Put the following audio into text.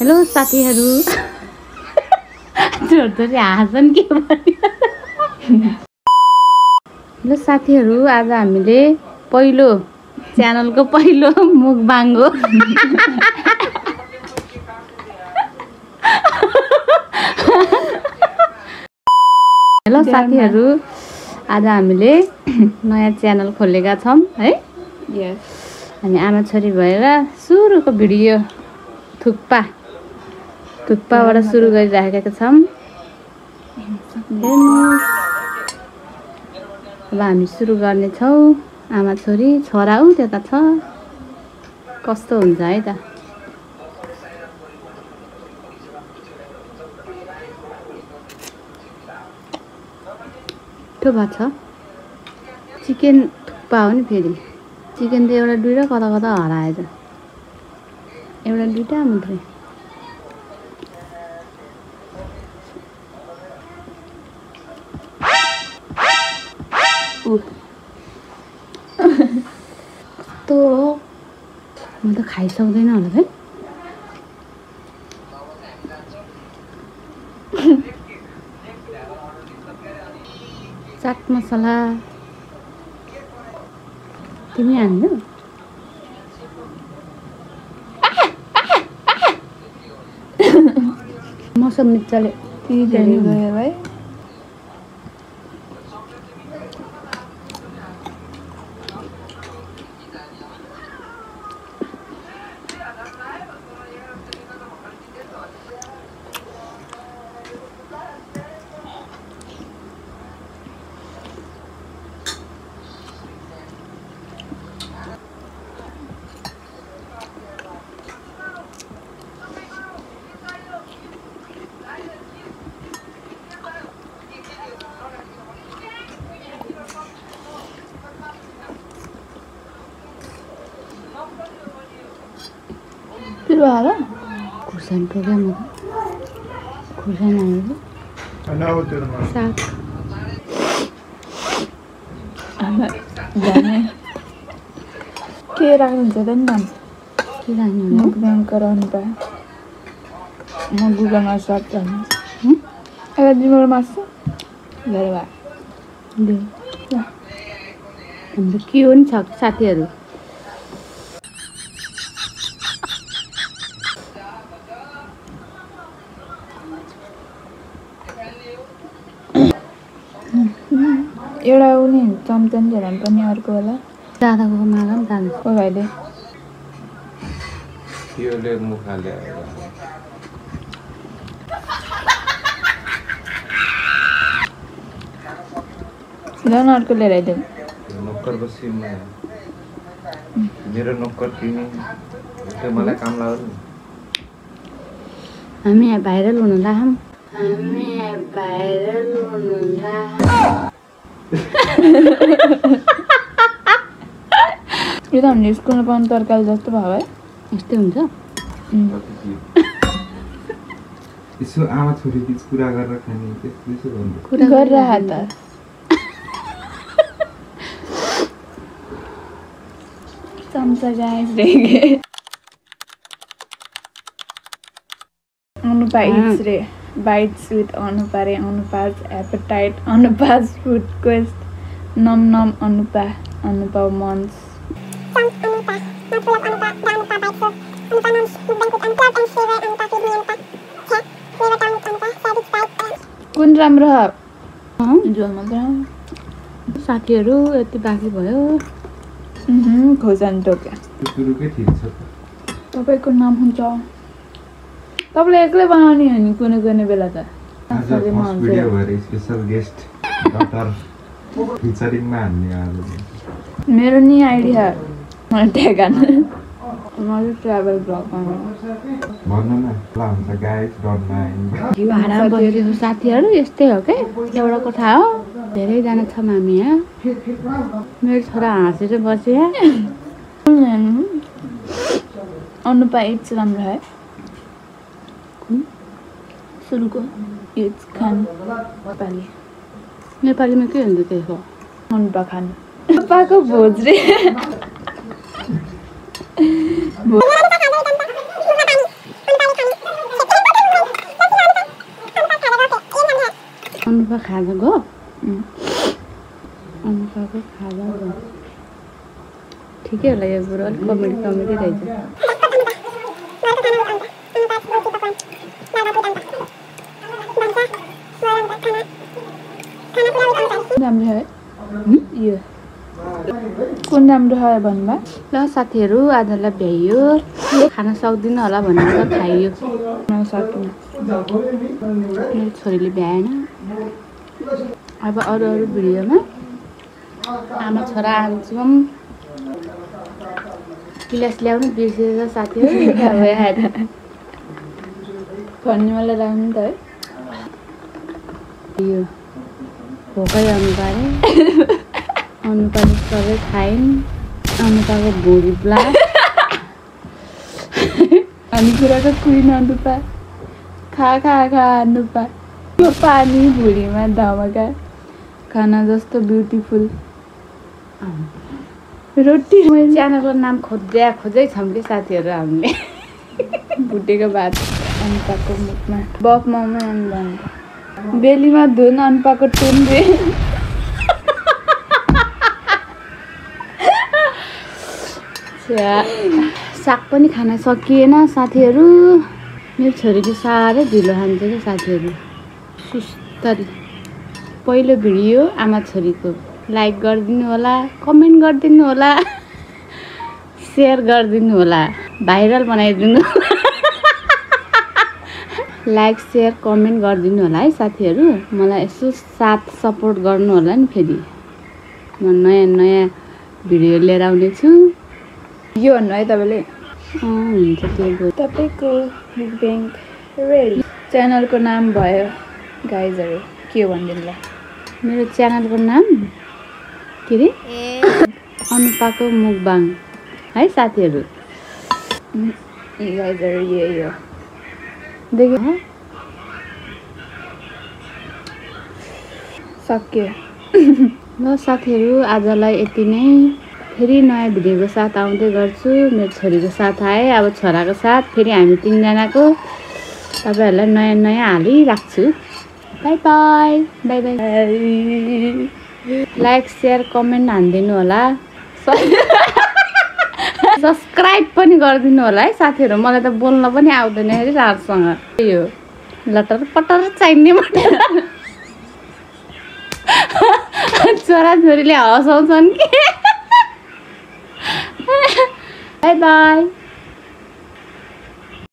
Hello साथीहरु छोरी हाँस्छन् के भन्यो। हेलो साथीहरु आज हामीले पहिलो च्यानलको पहिलो मुकबाङ हो। हेलो साथीहरु आज हामीले नयाँ च्यानल खोलेका छौं है। यस हामी आमा छोरी भएर सुरुको भिडियो थुक्पाबाट सुरु गरिराखेका छौं। अब हामी सुरु गर्ने छौं। आमा छोरी छोरा उ त्यता छ कस्तो हुन्छ है त। त्यो भएको छ चिकन थुक्पा हो नि। फेरि चिकन त एउटा दुईटा कता कता हराएछ। एउटा दुईटा मात्रै। कस्तो म त खाइसक्दैन होला है। चाट मसला तिमी हाल्नु। मौसम मित्रले गयो भाइ। Ada? Kursan program apa? Kursan apa? Saat. Jangan. Kira jalan man. Kira ni. Mukbang karon pa. Mukbang asap kan. Ada di mana masuk? Dari mana? Di. Lah. Ambil kion cak साथीहरु. एउटा उनी चम्चन झेलान पनि अर्को होला दादाको मागम दादा ओ भाइले योले मुखाले झन् अर्को लिएर आइदिउँ। नोकर बसी मेरो नोकर किनी त्यो मलाई काम लाग्यो। हामी भाइरल हुन लाग्यौं। हामी भाइरल हुन लाग्यौं। यो त हामीले स्कुलमा पाउने तरकारी जस्तो भयो है। यस्तै हुन्छ। यसो आमा छोरी बीच कुरा गरेर खाने त्यस्तो भन्नु कुरा गरिरह त। चम्चा गाइस रेगे अनुपा इट्स रे bites with Anupa re Anupa's appetite Anupa's food quest nom nom Anupa wants कुन राम्रो झोल मात्र साथीहरु यति बाँकी भयो। खोजन टोक्या सुरुकै ठीक छ। तपाईको नाम हुन्छ तपाईले एक्लै बनाउने हो नि कुनै बेला त। आज फर्स्ट भिडियो भएर स्पेशल गेस्ट डाक्टर फिचरिङमा हान्ने आज मेरो नि आइडिया मलाई ट्याग मैले ट्राभल ब्लग भन्नु न ल हुन्छ गाइस डन्ट माइन्ड। भाडा बसेको साथीहरु यस्तै हो के। एउटा कोठा हो धेरै जना छौं हामी यहाँ। मेरो छोरा हाँसेर बसे यहाँ। अनुपा इट्स राम्रो है। सुरुको इट्स खान नेपाली नेपालीमा के हुन्छ त्यसको? अनुपा खान अनुपाको भोज रे। अनुपा खाजा गयो अनुपाको खाजा गयो ठिकै होला यो कुरो अलिक कमेडी रहेछ राम्रो है यो कुन राम्रो है भन्नुभयो ल साथीहरू आजलाई भ्याइयो खान सक्दिनँ होला भनेर खाइयो सकिनँ मेरो छोरीले भ्याएन अब अरू भिडियोमा आमा छोरा आन्छौँ गिलास ल्याउनु बिर्सेर साथीहरू भन्ने मलाई राख्नु त है यो भोकै अनुपाले अनुपाले सबै खाइन् अनुपाको भुँडी ब्ला अनि कुराको कुइन अनुपा खा अनुपा पानी भुँडीमा धमका खाना जस्तो ब्युटिफुल रोटी च्यानलको नाम खोज्दै छौँ कि साथीहरू हामीले भुटेको भात अनुपाको मुखमा बफ मोमो अन्त बेलीमा धुन अनुपाको टुन्डे साग पनि खान सकिएन साथीहरू मेरो छोरीले साह्रै ढिलो खान्छ क्या साथीहरू सुस्तरी पहिलो भिडियो आमा छोरीको लाइक गरिदिनु होला कमेन्ट गरिदिनु होला सेयर गरिदिनु होला भाइरल बनाइदिनु लाइक सेयर कमेन्ट गरिदिनु होला है साथीहरू मलाई यसो साथ सपोर्ट गर्नु होला नि फेरि म नयाँ भिडियो लिएर आउने छु यो भन्नु है तपाईँले हुन्छ त्यो तपाईँको ब्याङ्क रेडी च्यानलको नाम भयो गाइजहरू के हो भनिदिनु ल मेरो च्यानलको नाम के अरे अनुपाको मुखबाङ है साथीहरू गाइजहरू यही हो देख्यो सक्यो ल साथीहरू आजलाई यति नै फेरि नयाँ भिडियोको साथ आउँदै गर्छु मेरो छोरीको साथ आएँ अब छोराको साथ फेरि हामी तिनजनाको तपाईँहरूलाई नयाँ हालिराख्छु bye bye bye bye like share comment हानिदिनु होला सब्सक्राइब पनि गरिदिनु होला है साथीहरू मलाई त बोल्न पनि आउँदैन है रातसँग यो लटर पटर चाहिने मटर छोराछोरीले हँसाउँछन् कि बाई बाई